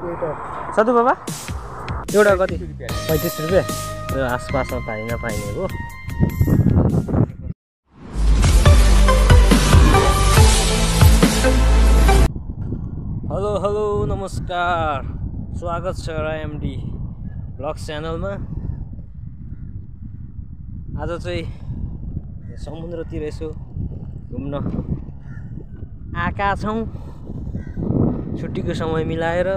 सधु बाबा एउटा कति 35 रुपियाँ यो आसपासमा पाइने हो। हेलो नमस्कार, स्वागत छ RMD ब्लग्स च्यानलमा। आज चाहिँ समुद्रतिर यसो घुम्न आएका छौँ छुट्टीको समय मिलाएर।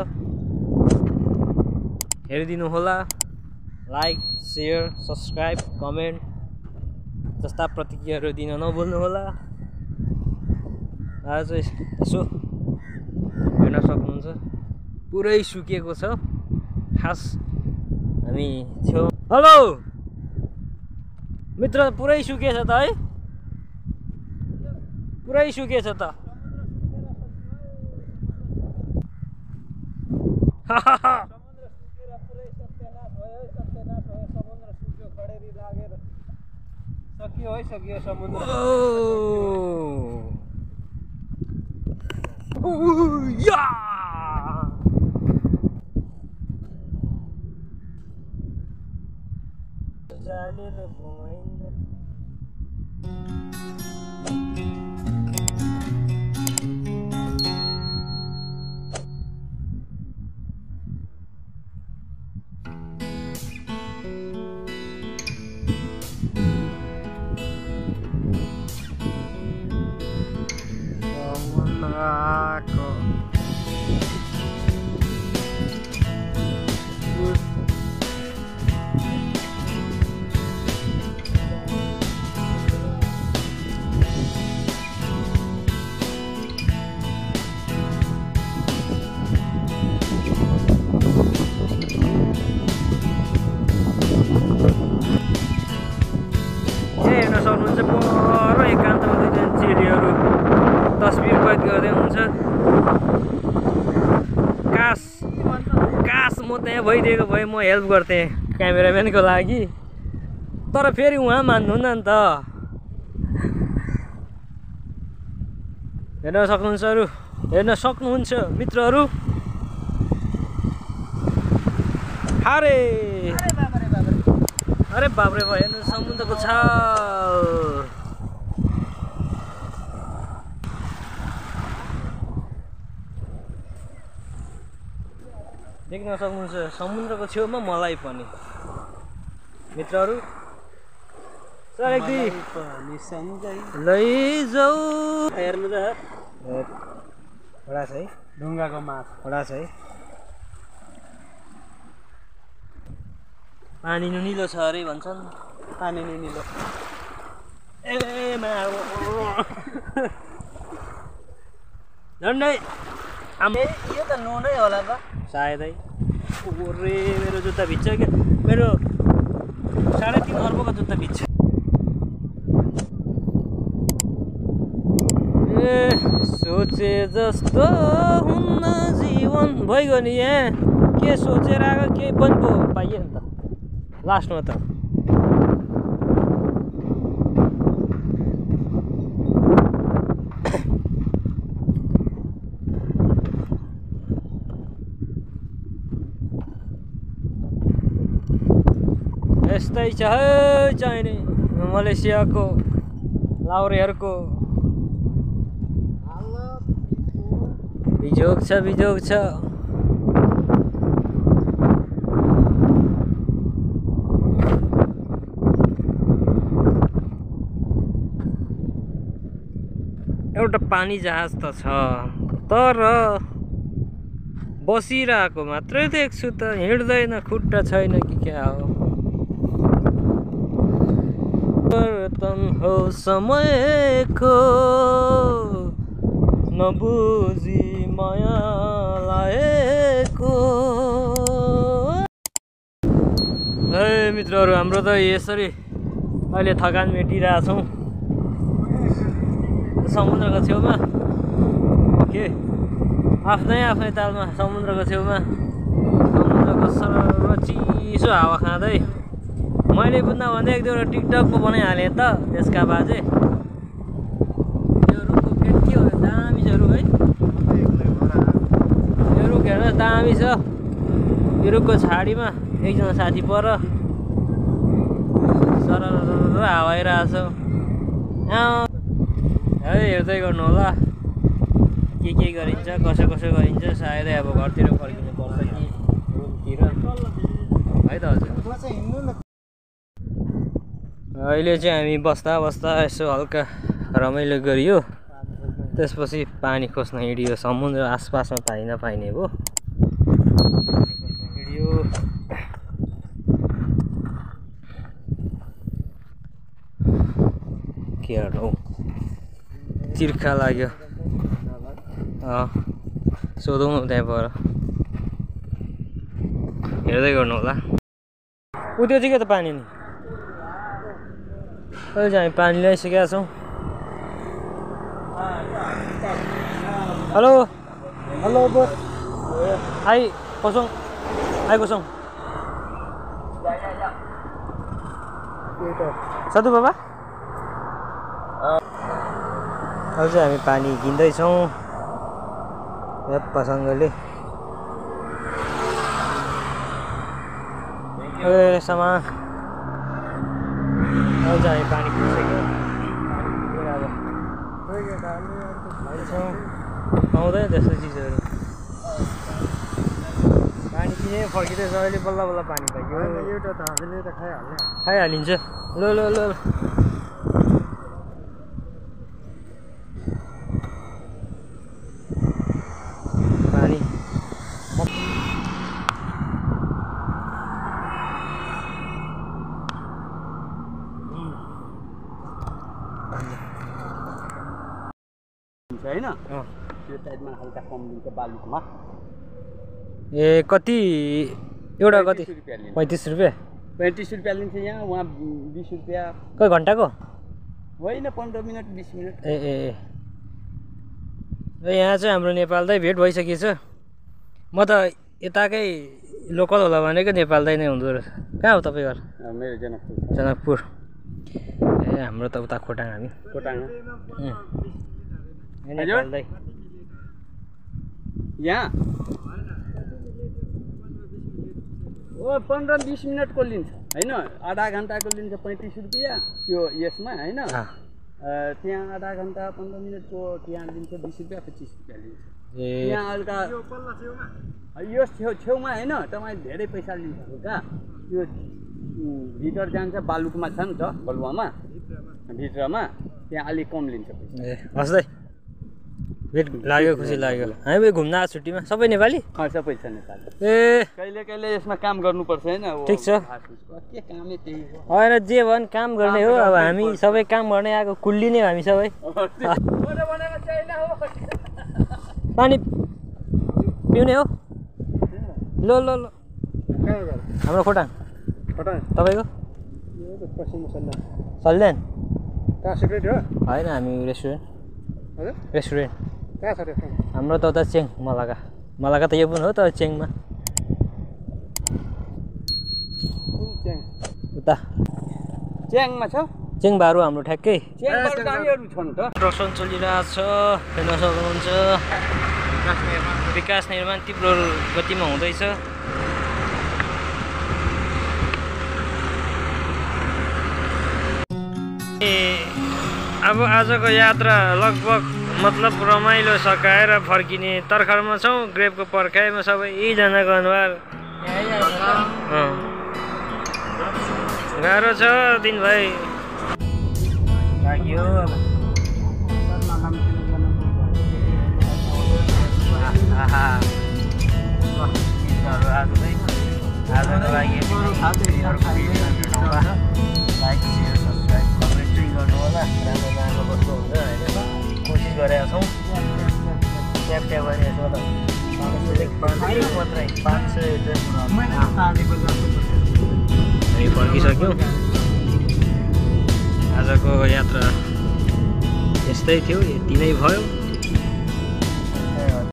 हेरिदिनु होला, लाइक शेयर सब्सक्राइब कमेन्ट जस्ता प्रतिक्रियाहरू दिन नभुल्नु होला। आज चाहिँ यसो हेर्न सक्नुहुन्छ पुरै सुकेको छ। खास हामी छेउ हेलो मित्र, पुरै सुकेछ त है, पुरै सुकेछ त। सकियो समुद्र। या हेर्न सक्नुहुन्छ पर एकान्तमा दुईजना चेलीहरू तस्बिर कैद गर्दै हुन्छ। कास म त्यहाँ भइदिएको भए म हेल्प गर्थेँ क्यामेराम्यानको लागि, तर फेरि उहाँ मान्नुहुन्न नि त। हेर्न सक्नुहुन्छ मित्रहरू। अरे बाबरे भयो, हेर्नु समुद्रको छाल। देख्न सक्नुहुन्छ समुद्रको छेउमा मलाई पनि मित्रहरू। लैजाऊ हेर्नु त, छ है ढुङ्गाको माछ छ है। पानी नुनिलो छ अरे भन्छन्, पानी नुनिलो। झन्डै यो त नुनै होला त सायदै। ओरे मेरो जुत्ता भिज्छ क्या, मेरो 3.5 अर्बको जुत्ता भिज्छ। ए सोचे जस्तो हुन्न जीवन भइगयो नि। यहाँ के सोचेर आएको केही पनि पो पाइयो नि त लास्टमा त। यस्तै छ है चाहिने मलेसियाको लाउरेहरूको बिजोग छ। एउटा पानी जहाज त छ, तर बसिरहेको मात्रै देख्छु त, हिँड्दैन, खुट्टा छैन कि क्या हो। परिवर्तन हो समयको नबुझी माया लागेको। है मित्रहरू, हाम्रो त यसरी अहिले थकान मेटिरहेछौँ समुद्रको छेउमा। के आफ्नै तालमा समुद्रको छेउमा समुद्रको सरर चिसो हावा खाँदै। मैले बुझ्न भने 1-2 टिकटक पो बनाइहालेँ त त्यसका बाजे। यो रुखको फेरि के हो, दामी छ रुख है। यो रुख हेर्न हेर्नुहोस् दामी छ यो रुखको छाडीमा एकजना साथी पर सरर हावा आइरहेछ है हेर्दै गर्नु होला के गरिन्छ कसो गरिन्छ सायदै अब घरतिर फर्किनु पर्छ कि रुमतिर है त हजुर अहिले चाहिँ हामी बस्दा यसो हल्का रमाइलो गरियो त्यसपछि पानी खोज्न हिँडियो समुद्र आसपासमा नपाइने हो हिँडियो के गर्नु हौ तिर्खा लाग्यो सोधौँ न त्यहाँ पर हेर्दै गर्नु होला उ त्यो चाहिँ के त पानी नि अहिले चाहिँ हामी पानी ल्याइसकेका छौँ हेलो हेलो बोस आइकोसौँ साधु बाबा अहिले चाहिँ हामी पानी किन्दैछौँ पसँगले सामान अहिले चाहिँ हामी पानी किनिसक्यो पाउँदैन त्यस्तो चिजहरू पानी किने फर्किँदैछ अहिले बल्ल पानी पाइयो एउटा त हामीले त खाइहालिन्छ ल पानी हैन त्यो साइडमा हल्का कम लिन्छ बालुकमा ए कति एउटा कति 35 रुपियाँ 35 रुपियाँ लिन्छ यहाँ वहाँ 20 रुपियाँ कति घन्टाको होइन 15 मिनट 20 मिनट ए यहाँ चाहिँ हाम्रो नेपालदै भेट भइसकेछ म त यताकै लोकल होला भनेको नेपालदै नै हुँदो रहेछ कहाँ हो तपाईँ घर मेरो जनकपुर ए हाम्रो त उता खोटाङ हामी नेपालदै यहाँ 15-20 मिनटको लिन्छ होइन आधा घन्टाको लिन्छ 35 रुपियाँ त्यो यसमा होइन त्यहाँ आधा घन्टा 15 मिनटको त्यहाँ लिन्छ 20 रुपियाँ 25 रुपियाँ लिन्छ यहाँ हल्का यो छेउमा होइन तपाईँ धेरै पैसा लिन्छ हल्का यो भित्र जान्छ बालुकमा छ नि त बलुवामा भित्रमा त्यहाँ अलिक कम लिन्छ पैसा ए हस्दै भेट लाग्यो खुसी लाग्यो हामी घुम्न आएको छुट्टीमा सबै नेपाली सबै छ नेपाली ए कहिले यसमा काम गर्नुपर्छ होइन ठिक छ के कामै त्यही हो होइन जे भन् काम गर्ने हो अब हामी सबै काम गर्ने आएको कुल्ली नै हामी सबै पानी पिउने हो ल हाम्रो खोटाङ तपाईँको सल्यान होइन हामी रेस्टुरेन्ट हाम्रो त उता चेङ मलाका त यो पनि हो त चेङमा उता च्याङमा छ चेङबारो हाम्रो ठ्याक्कै कन्स्ट्रक्सन चलिरहेको छ हेर्न सक्नुहुन्छ विकास निर्माण तीव्र गतिमा हुँदैछ अब आजको यात्रा लगभग मतलब रमाइलो सकाएर फर्किने तर्खरमा छौँ ग्रेपको पर्खाइमा सबैजनाको अनुहार गाह्रो छ दिनभरि लाग्यो आजको लागि लाइक सेयर सब्सक्राइब कमेन्ट चाहिँ गर्नु होला राम्रो कस्तो हुन्छ होइन कोसिस गरेका छौँ ट्याप गरेको छ मात्रै 500 फर्किसक्यौँ आजको यात्रा यस्तै थियो यति नै भयो